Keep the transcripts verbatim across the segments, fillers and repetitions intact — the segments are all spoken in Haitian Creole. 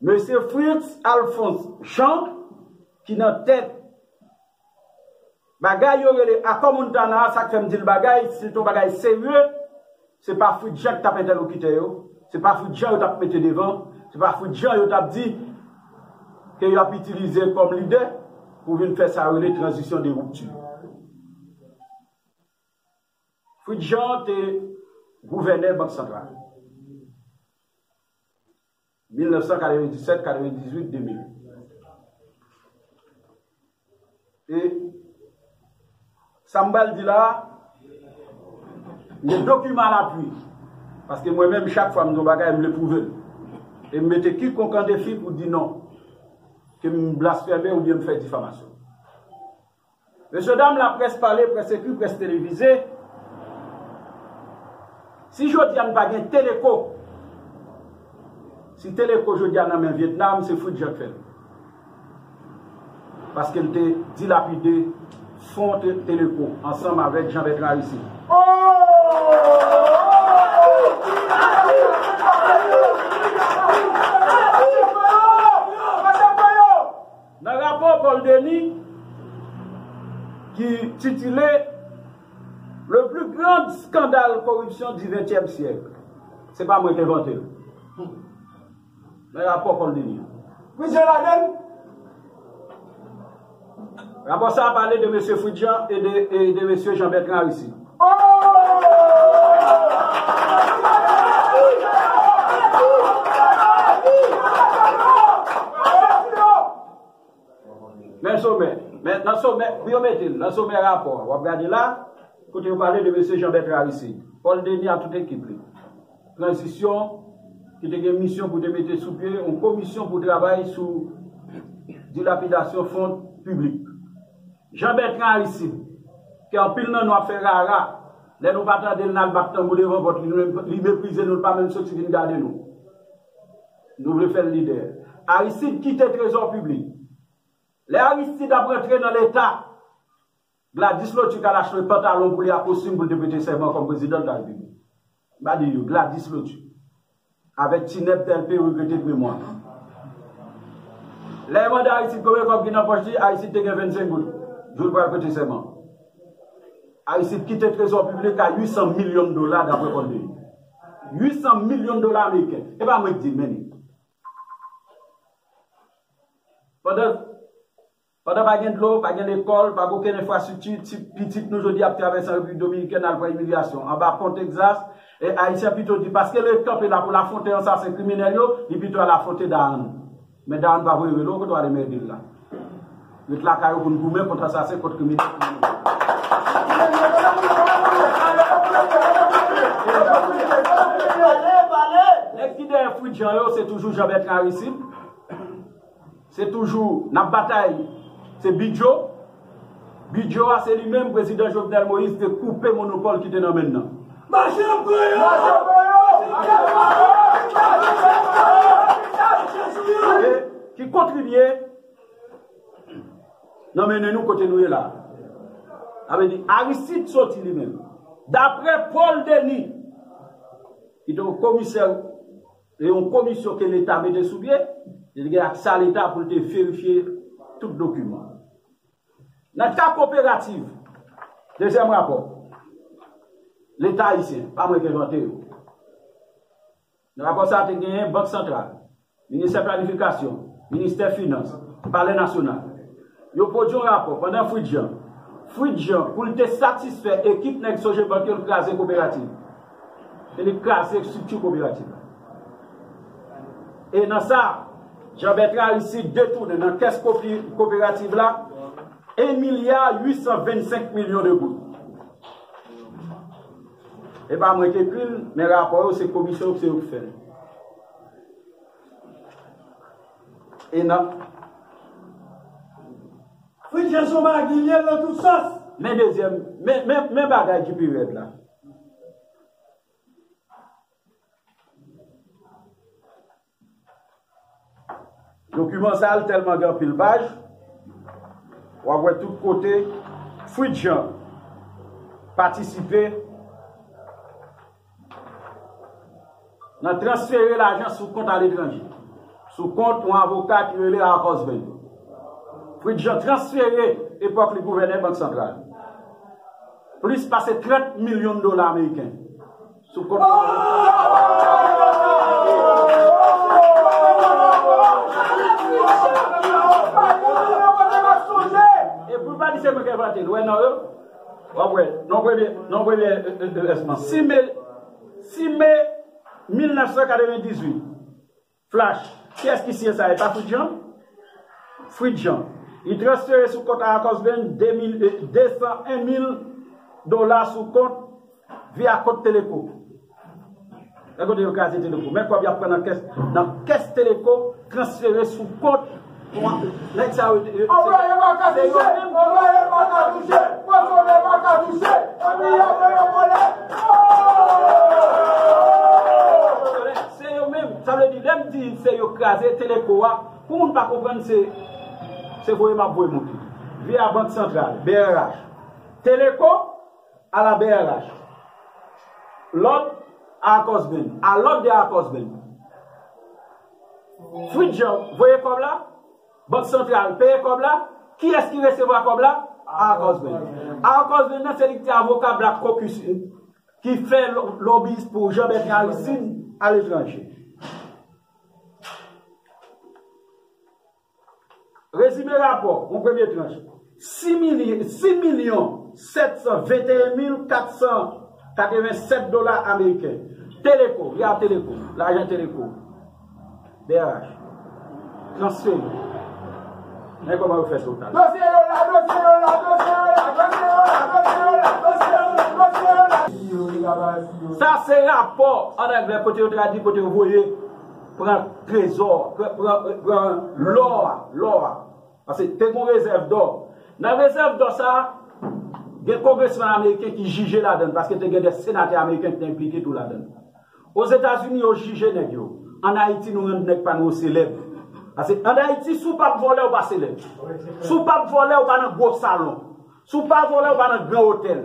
Mesye Fritz Alphonse Jean, ki nan tèt bagay yo rele Akò Montana a, sa k fè m di l bagay, si l te yon bagay serye, se pa Fritz Jean ki t ap entèlokitè yo, se pa Fritz Jean yo t ap mete devan, se pa Fritz Jean yo t ap di ke y ap itilize kòm lidè pou vin fè sa yo rele tranzisyon de ripti. Fritz Jean te gouvènè Bank Santral. mil nèf san katrevenndisèt, katrevendizuit, de mil. E sa m pral di la a, m gen dokiman a lapui. Paske mwen menm, chak fwa m di yon bagay, m vle pwouve l. E m mete kikonk an defi pou di non. Ke m blasfeme oubyen m fè difamasyon. Mesye dam, laprès pale, près ekri, près televize. Si jodi a n pa gen Teleko, si Teleko jodi a nan men Vyetnam, se Fritz Jean k fè l. Paske l te dilapide fon Te-, Teleko ansanm avèk Jean Bertrand Aristide. Nan rapò Paul Denis, ki titile Le plus grand scandale corruption du vingtième siècle, se pa mwen ki envante l. Nan rapò Paul Denis. Wi, se ladan l. Rapò sa a pale de mesye Fritz Jean e de, e de mesye Jean Bertrand Aristide. Men somè, men nan somè, pou yo mete l nan somè rapò a, w ap gade la, kote yo pale de mesye Jean Bertrand Aristide, Paul Denis ak tout ekip li. Tranzisyon ki te gen misyon pou te mete sou pye yon komisyon pou travay sou dilapidasyon fon piblik. Jean Bertrand Aristide, ke anpil nan nou ap fè rara, lè nou pa tande l, n al bat tanbou devan pòt li, li meprize nou, l pa menm soti vin gade nou. Nou vle fè l lidè. Aristide kite trezò piblik. Lè Aristide ap rantre nan Leta, Gladys Lotue k al achte pantalon pou li ak kostim pou l te prete sèman kòm prezidan de la Repiblik. M pa di yo, Gladys Lotue. Avèk ti nèb tèl perik rete k memwa. Lè yo mande Aristide konbyen kòb ki nan pòch li, Aristide te gen vennsenk goud. Jou l pral prete sèman. Aristide kite trezò piblik a uit san milyon dola, daprè Paul Denis. Uit san milyon dola ameriken. E pa mwen k di l, men li. Pandan, pandan pa gen dlo, pa gen lekòl, pa gen okenn enfrastrikti, ti, pitit nou jodi a ap travèse an Repiblik Dominikèn al pran imilyasyon. Anba pon Texas, e Ayisyen pito di, paske l ret kanpe la pou l afwonte ansasen kriminèl yo, li pito al afwonte Dahan. Men Dahan pa voye rele w kote w ale mède l la. Ret lakay ou pou n goumen kont ansasen, kont kriminèl. Nèg ki dèyè Fritz Jean yo, se toujou Jean Bertrand Aristide. Se toujou n ap batay. Se Bidjo. Bidjo a, se li menm prezidan Jovenel Moïse te koupe monopòl ki te nan men l nan. Mache pran yo! E ki kontribye nan mennen nou kote nou ye la. Sa vle di, Aristide soti li menm. Daprè Paul Denis, ki te yon komisè, e yon komisyon ke Leta mete sou pye, li te gen akse a Leta pou l te verifye tout dokiman. Nan ka koperativ, dezyèm rapò, Leta ayisyen, pa mwen ki envante yo. Nan rapò sa a te genyen Bank Santral, Ministè Planifikasyon, Ministè Finans, Palè Nasyonal. Yo pwodui yon rapò pandan Fritz Jean. Fritz Jean, pou l te satisfè ekip nèg Sogebank yo, l kraze koperativ. E li kraze estrikti koperativ la. E nan sa, Jean Bertrand Aristide detounen nan kès kopi-, koperativ la en milya uit san vennsenk milyon de goud. E pa mwen ki ekri l, men rapò yo, se komisyon yo, se yo ki fè l. E nan Fritz Jean se yon magi l ye nan tout sans. Men dezyèm, men, men, men bagay ki pi rèd la. Dokiman sa a, l tèlman gen anpil paj, w ap wè tout kote Fritz Jean patisipe nan transfere lajan sou kont aletranje. sou kont yon avoka ki rele Arcos Band. Fritz Jean transfere epòk li gouvènè Bank Santral. Plis pase trant milyon dola ameriken sou kont. E pou l pa di se mwen ki envante l, wè non yo. W ap wè, nan premye, nan premye, e, e, e, èsman. Sis me, sis me mil nèf san katrevendizuit. Flash, kiyès ki siyen sa? E pa Fritz Jean? Fritz Jean. Li transfere sou kont Arcos Band de mil, e, de san en mil dola sou kont via kont Teleco. Lè kote yo kraze Teleco. Men kòb y ap pran nan kès, nan kès Teleco, transfere sou kont. Bon, nèg sa yo, yo, se, se yo menm. Se yo menm. Sa vle di, lè m di se yo kraze Teleco a, pou moun pa konprann, se, se voye m ap voye monte. Via Bank Santral, B R H. Teleco, a la B R H. Lòd Arcos Band, a lòd de Arcos Band. Fritz Jean voye kòb la, Bank Santral peye kòb la, kiyès ki resevwa kòb la? Arcos Band. Arcos Band nan se li ki te avoka Black Caucus, ki fè lo-, lobbyist pou Jean Bertrand Aristide aletranje. Rezime rapò, yon premye tranch. Sis milyon, sis milyon sèt san venteyen mil kat san katrevensèt dola ameriken. Teleco, via Teleco, lajan Teleco. B R H. Transfere. Men kòman yo fè total. Dosye yo la, dosye yo la, dosye yo la, dosye yo la. Sa se rapò an anglè kote yo tradui, kote yo voye pran trezò, pran, pran, pran lò a, lò a. Paske te gen rezèv dò. Nan rezèv dò sa, gen kongresman ameriken ki jije ladan l, paske te gen de senatè ameriken ki te enplike tou ladan l. Ozetazini, yo jije nèg yo. Ann Ayiti, nou rann nèg pa nou yo selèb. Paske ann Ayiti, si w p ap vòlè, ou pa selèb. Si w p ap vòlè, ou pa nan gwo salon. Si w pa vòlè, ou pa nan gran otèl.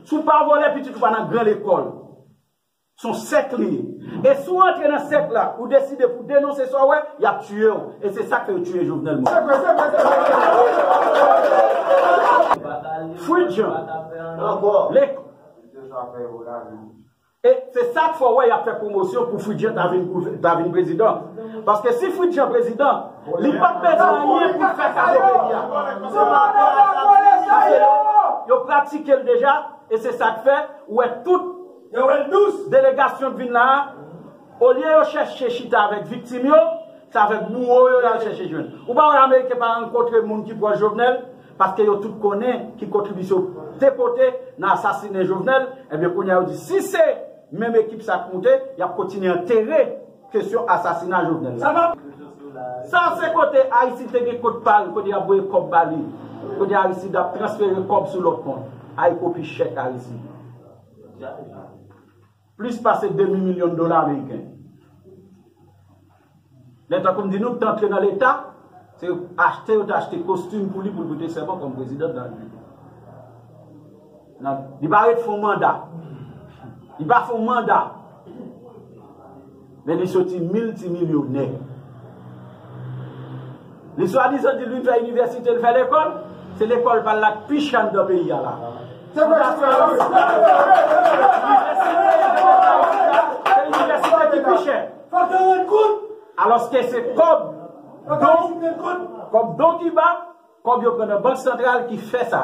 Si w pa vòlè, pitit ou pa nan gran lekòl. Se yon sèk li ye. E si w antre nan sèk la, ou deside pou denonse sa w wè, y ap tiye w. E se sa k fè yo tiye Jovenel Moïse. Fritz Jean. Lè E se sa k fè w wè y ap fè pwomosyon pou Fritz Jean ta vin, pou ta vin prezidan. Paske si Fritz Jean prezidan, li p ap bezwen anyen pou l fè kado peyi a. Paske yo, yo pratike l deja, e se sa k fè ou wè tout delegasyon k vin la a, olye yo chèche chita avèk viktim yo, se avèk bouwo yo y al chèche jwenn. Ou pa wè Ameriken pa rankontre moun ki pwòch Jovenel, paske yo tout konnen ki kontribisyon te pote nan asasinen Jovenel, ebyen kounye a yo di, si se menm ekip sa k moute, y ap kontinye antere kesyon asasina Jovenel la. Sa se kote Aristide te gen kont pa l, kote y ap voye kòb ba li, kote Aristide ap transfere kòb sou lòt kont. Ay kopi chèk Aristide. Plis pase demi milyon dola ameriken. Lè tankou m di nou, te antre nan Leta, se achte yo te achte kostim pou li, pou l pote sèman kòm prezidan de la Repiblik. Nan, li pa ret fè yon manda. Li pa fè yon manda. Men li soti miltimilyonè. Li swadizan di l vin fè inivèsite, l fè lekòl. Se lekòl pa l la k pi chè anndan peyi a la. Se inivèsite ki pi chè. Alòske se kòb don, kòb don Kiba, kòb yo pran nan Bank Santral ki fè sa.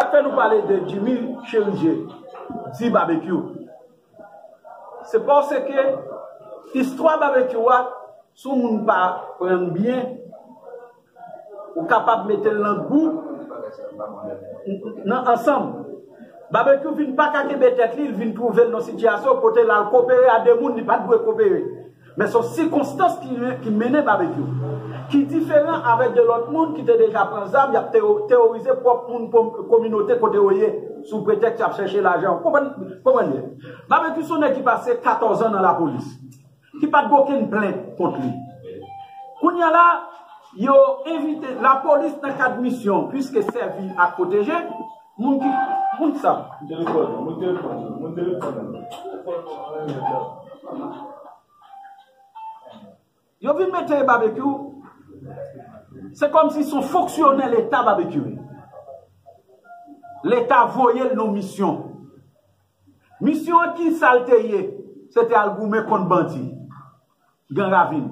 Fè nou pale de Jimmy Chérizier, di Babekyou. Se paske istwa Babekyou a, si yon moun pa pran l byen, ou kapab mete l nan gou nan ansanm. Babekyou vin pa ka kenbe tèt li, l vin twouve l nan sitiyasyon kote l al kopere a de moun li pa t dwe kopere. Men se yon sikonstans ki, ki mennen Babekyou, ki diferan avèk de lòt moun ki te deja pran zam, y ap tero-, teworize pwòp moun, pwòp kominote kote yo ye, sou pretèks y ap chèche lajan. Konprann, konprann byen. Babekyou se yon nèg ki pase katòz an nan lapolis, ki pa t gen okenn plent kont li. Kounye a la, yo envite lapolis nan kad misyon, piske sèvi ak pwoteje, moun ki, moun sa. Moun telefòn, moun telefòn, moun telefòn. Yo vin mete Babekyou, se kòmsi se yon fonksyonè Leta Babekyou ye. Leta voye l nan misyon. Misyon an ki sa l te ye? Se te al goumen kont bandi. Gran Ravin.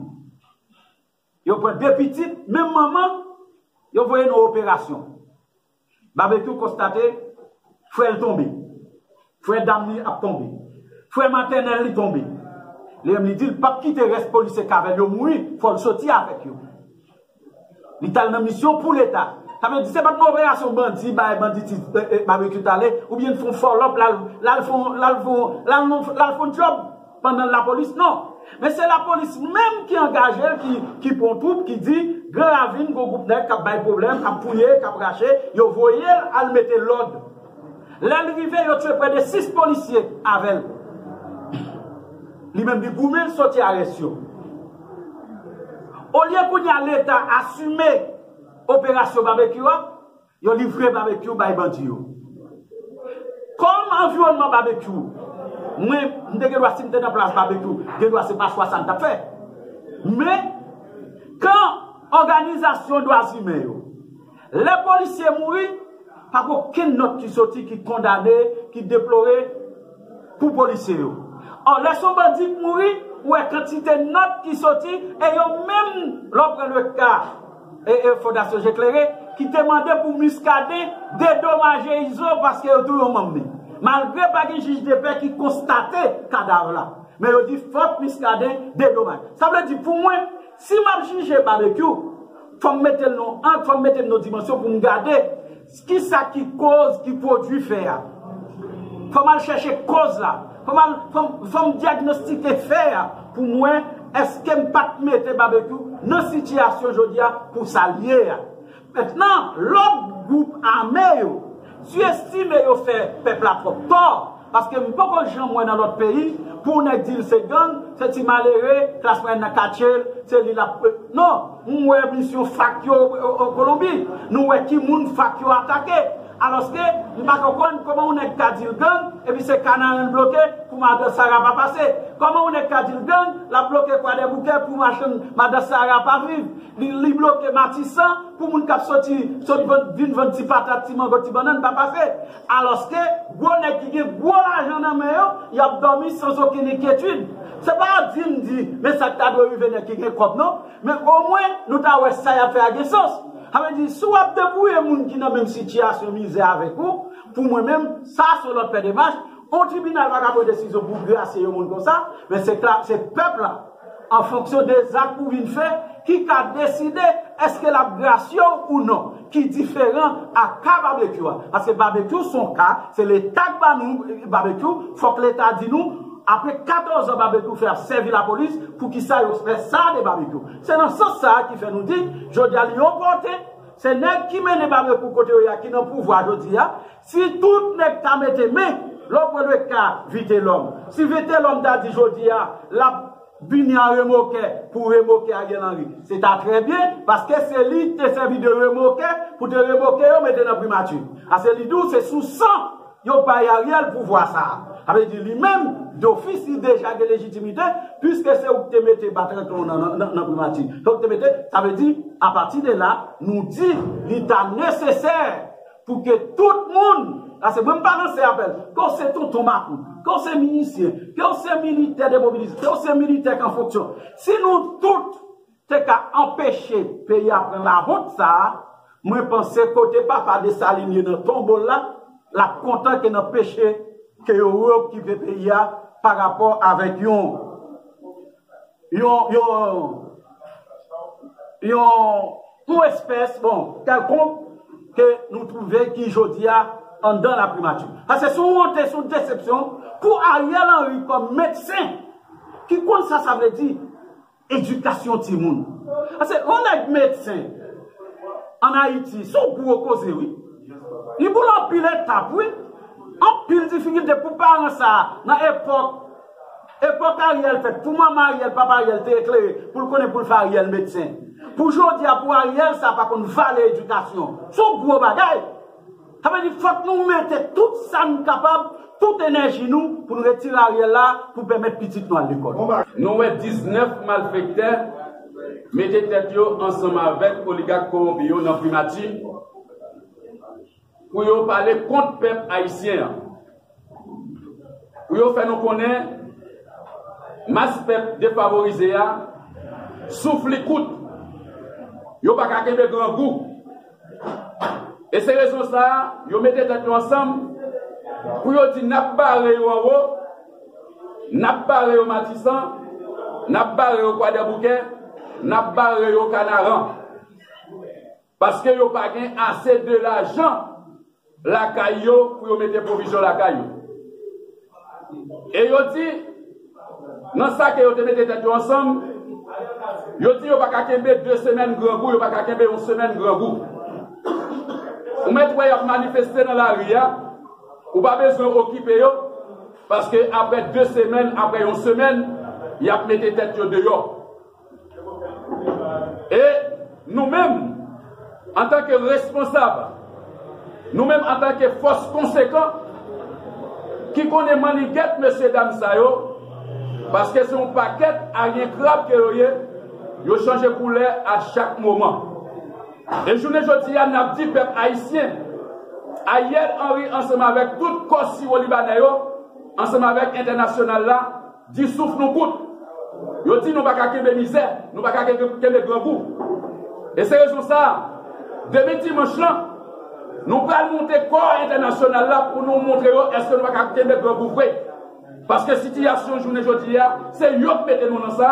Yo pran de pitit, menm manman, yo voye nan operasyon. Babekyou konstate frè l tonbe. Frè dam li ap tonbe. Frè matènèl li tonbe. Li menm li di l p ap kite rès polisye k avè l yo mouri, fò l soti avèk yo. Li t al nan misyon pou Leta. Sa vle di se pa t nan operasyon bandi bay banditis Babekyou t ale, oubyen l fè yon fòlòp, l al, l al fè yon, l al fè yon, l al nan, l al fè yon djòb pandan lapolis, non. Men se lapolis menm ki angaje l, ki, ki pran twoup, ki di, Gran Ravin, gon gwoup nèg k ap bay pwoblèm, k ap fouye, k ap rache, yo voye l al mete lòd. Lè l rive, yo tchwe prè de sis polisye avè l. Li menm li goumen, l soti a rès yo. Olye kounye a Leta asime operasyon Babekyou a, yo livre Babekyou bay bandi yo. Kòm anviwònman Babekyou, mwen, m te gen dwa, si m te nan plas Babekyou, gen dwa se pa chwa sa m t ap fè. Men, kan òganizasyon dwa imen yo, lè polisye mouri, pa gen okenn nòt ki soti ki kondane, ki deplore pou polisye yo. Ò, lè se yon bandi k mouri, ou wè kantite nòt ki soti, e yo menm, lè w pran le ka, e, e Fondasyon Je Klere, ki te mande pou Muscadin dedomaje Izo paske yo touye yon manm li. Malgre pa gen jij de pè ki konstate kadav la. Men yo di fòk Muscadin dedomaje. Sa vle di pou mwen, si m ap jije Babekyou, fò m mete l nan ang, fò m mete l nan dimansyon pou m gade kisa ki koz ki pwodui fè a. Fò m al chèche koz la. Fò m al, fò m, fò m dyagnostike fè a pou m wè èske m pa t mete Babekyou nan sitiyasyon jodi a pou sa l ye a. Mentnan, lòt gwoup ame yo, siyestime yo fè pèp la twòp tò, paske m poko janm wè nan lòt peyi, pou yon nèg di l se gang, se ti malere, klas mwayèn nan katye l, se li l ap, non, m wè misyon fak yo o, o Kolonbi, nou wè ki moun fak yo atake. Alòske, m pa konprann kòman yon nèg ka di l gang, epi se Kanaren l bloke pou madan Sara pa pase. Kòman yon nèg ka di l gang, l ap bloke Kwadèboukè pou machann madan Sara pa viv. Li, li bloke Matisan pou moun k ap soti, sot vann, vin vann ti patat, ti mango, ti bannann pa pase. Alòske, gwo nèg ki gen gwo lajan nan men yo, y ap dòmi san okenn enkyetid. Se pa di m di, men sa k ta dwe rive nèg ki gen kòb, non. Men omwen, nou ta wè sa y ap fè a gen sans. Sa vle di, si w ap debouye moun ki nan menm sitiyasyon mizè avèk ou, pou mwen menm, sa se yon lòt pè demach. Yon tribinal pa ka pran desizyon pou grasye yon moun konsa, men se kla-, se pèp la, an fonksyon de zak ou vin fè, ki ka deside èske l ap grasye w ou non, ki diferan a ka Babekyou a. Paske Babekyou se yon ka, se Leta k ba nou Babekyou, fòk Leta di nou, apre katòz an Babekyou fè ap sèvi lapolis, poukisa yo fè sa de Babekyou? Se nan sans sa a ki fè nou di, jodi a li opòten, se nèg ki mennen Babekyou kote yo ye a ki nan pouvwa jodi a, si tout nèg ta mete men, lè w pran le ka Vitelòm, si Vitelòm ta di jodi a, l ap vini an remokè pou remoke Ariel Henry, se ta trè byen, paske se li ki te sèvi de remokè pou te remoke yo mete nan primati. Paske li di w se sou san yo bay Ariel pouvwa sa a. Sa vle di li menm, dofis, li deja gen lejitimite, piske se ou ki te mete batranklon nan, nan, nan, nan primati. Se ou ki te mete, sa vle di, apati de la, nou di, li ta nesesè pou ke tout moun, paske mwen m pa lanse apèl, ke w se tonton makout, ke w se minisyen, ke w se militè demobilize, ke w se militè k an fonksyon, si nou tout te ka anpeche peyi a pran lawont sa a, mwen panse kote papa Desalin ye nan tonbo l la, l ap kontan ke n anpeche ke yo reokipe peyi a pa rapò avèk yon, yon, yon, yon, yon espès, bon, kèlkonk ke nou twouve ki jodi a anndan laprimati. Paske se yon wonte, se yon desepsyon pou Ariel Henry kòm medsen ki konn sa sa vle di edikasyon timoun. Paske yon nèg medsen ann Ayiti, se yon gwo koze, wi. Li boule anpil etap, wi. Anpil difikilte pou paran sa a, nan epòk Epòk Ariel fèt, pou manman Ariel, papa Ariel te eklere, pou l konnen pou l fè Ariel medsen. Pou jodi a, pou Ariel, sa pa konn valè edikasyon. Se yon gwo bagay. Sa vle di, fòk nou mete tout sa n kapab, tout enèji nou, pou n retire Ariel la, pou pèmèt pitit nou al lekòl. Nou wè diznèf malfektè mete tèt yo ansanm avèk oligak kowonpi yo nan primati pou yo pale kont pèp ayisyen an. Pou yo fè nou konnen mas pèp defavorize a, souf li kout. Yo pa ka kenbe grangou. E se rezon sa a, yo mete tèt yo ansanm pou yo di n ap bare yo anwo, n ap bare yo Matisan, n ap bare yo Kwadèboukè, n ap bare yo Kanaran. Paske yo pa gen ase de lajan lakay yo pou yo mete pwovizyon lakay yo. E yo di, nan sa ke yo te mete tèt yo ansanm, yo di yo pa ka kenbe de semèn grangou, yo pa ka kenbe yon semèn grangou. Ou mèt wè y ap manifeste nan lari a, ou pa bezwen okipe yo, paske apre de semèn, apre yon semèn, y ap mete tèt yo deyò. E nou menm, antanke responsab, nou menm antanke fòs konsekan ki konnen mannigèt mesye dam sa yo, paske se yon pakèt alyen krab ke yo ye, yo chanje koulè a chak moman. E jounen jodi a, n ap di pèp ayisyen, Ariel Henry ansanm avèk tout kò siwo libanè yo, ansanm avèk entènasyonal la, di souf nou kout. Yo di nou pa ka kenbe mizè, nou pa ka kenbe, kenbe grangou. E se rezon sa a, demen dimanch lan, nou pral monte kò entènasyonal la pou nou montre yo èske nou pa ka kenbe grangou vre. Paske sitiyasyon jounen jodi a, se yo k mete nou nan sa,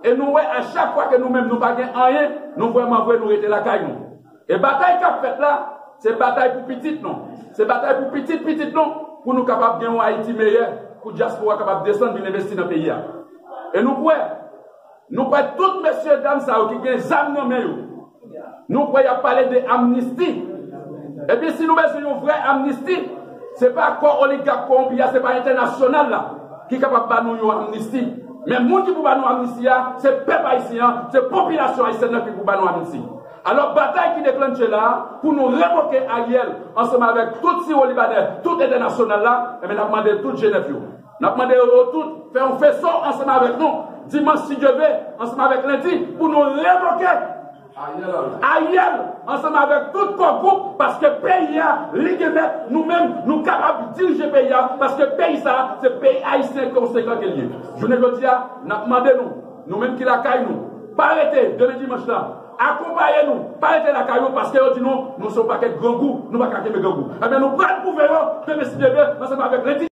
e nou wè a chak fwa ke nou menm nou pa gen anyen, nou vrèman vre nou rete lakay nou. E batay k ap fèt la, se batay pou pitit nou. Se batay pou pitit pitit nou, pou nou kapab gen yon Ayiti meyè, pou dyaspora kapab desann vin envesti nan peyi a. E nou kwè, nou kwè tout mesye dam sa yo ki gen zam nan men yo, nou kwè y ap pale de amnisti. Epi si nou bezwen yon vrè amnisti, se pa kò oligak kowonpi a, se pa entènasyonal la ki kapab ba nou yon amnisti. Men moun ki pou ba nou amnisti a, se pèp ayisyen an, se popilasyon ayisyèn nan ki pou ba nou amnisti. Alò, batay ki deklanche la a, pou nou revoke Ariel, ansanm avèk tout siwo libanè, tout entènasyonal la, enben, n ap mande tout G nèf yo. N ap mande yo tout fè yon feso ansanm avèk nou, dimanch si Dye vle, ansanm avèk lendi, pou nou revoke Ariel, ansanm avèk tout kò gwoup, paske peyi a, li gen mèt, nou menm, nou kapab dirije peyi a, paske peyi sa a, se peyi ayisyen konsekan ke l ye. Jounen jodi a, n ap mande nou, nou menm ki lakay nou, pa rete demen dimanch la, akonpaye nou, pa rete lakay nou, paske yo di nou, nou se yon pakèt grangou, nou pa ka kenbe grangou. Ebyen, nou pral pwouve yo, demen si Dye vle, ansanm avèk lendi.